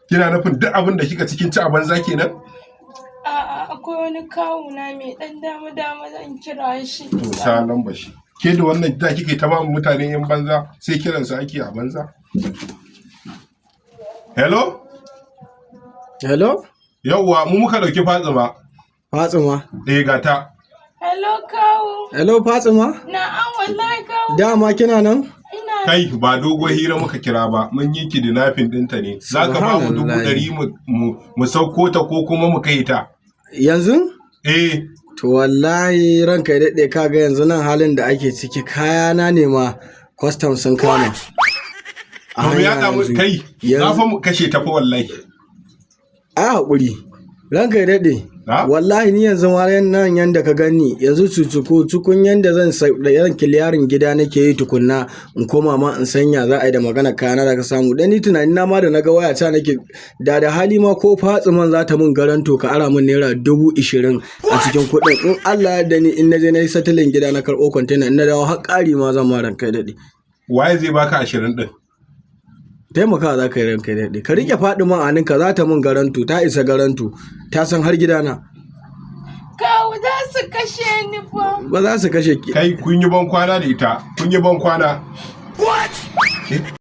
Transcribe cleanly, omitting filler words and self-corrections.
Kina nufin duk abin da kika cikin ci a banza kenan? A'a, akwai wani kawuna mai ɗan dama dama, zan kira shi. To, sa lamba shi. Ke da wannan da kike ta ba mutane yan banza, sai kiransu ake a banza. Hello? Hello? Yauwa, mu muka dauki Fatsima. Fatsima. Eh, gata. Hello, kawu. Hello, Fatsima? Na'am, wallahi kawu. Dama kina nan? Ina. Kai, ba dogo hira muka kira ba, mun yi kidnapping ɗinta ne. Za ka ba mu dubu Subhanallah. ɗari mu sauko ta ko kuma mu kai ta? Yanzu? Eh. To wallahi ranka ya daɗe, kaga yanzu nan halin da ake ciki, kayana ne ma kwastam sun kama. A To me ya hanya damu yanzu. kai? Za fa mu kashe ta fa wallahi. A haƙuri. Ranka ya daɗe. Na? Wallahi ni yanzu ma nan yanda ka gani yanzu, cucuku cukun yanda zan da yan clearing gida nake yi tukunna in koma ma in sanya za a yi da magana kayana da ka samu. Dan ni tunani na ma da naga waya ta nake da hali ma ko Fatsiman za ta mun guarantor, ka ara min ₦20,000 a cikin kuɗin. In Allah ya yarda, ni in naje na yi settling gida na karɓo container, in na dawo har ƙari ma zan ma, ranka ya daɗe. Waye zai baka 20 ɗin? Taimakawa za ka yi, ranka ya daɗe. Ka riƙe Faɗiman a hannunka, za ta mun guarantor, ta isa guarantor, ta san har gidana. Kawu, za su kashe ni fa. Ba za su kashe ki. Kai, kun yi ban kwana da ita, kun yi ban kwana. What?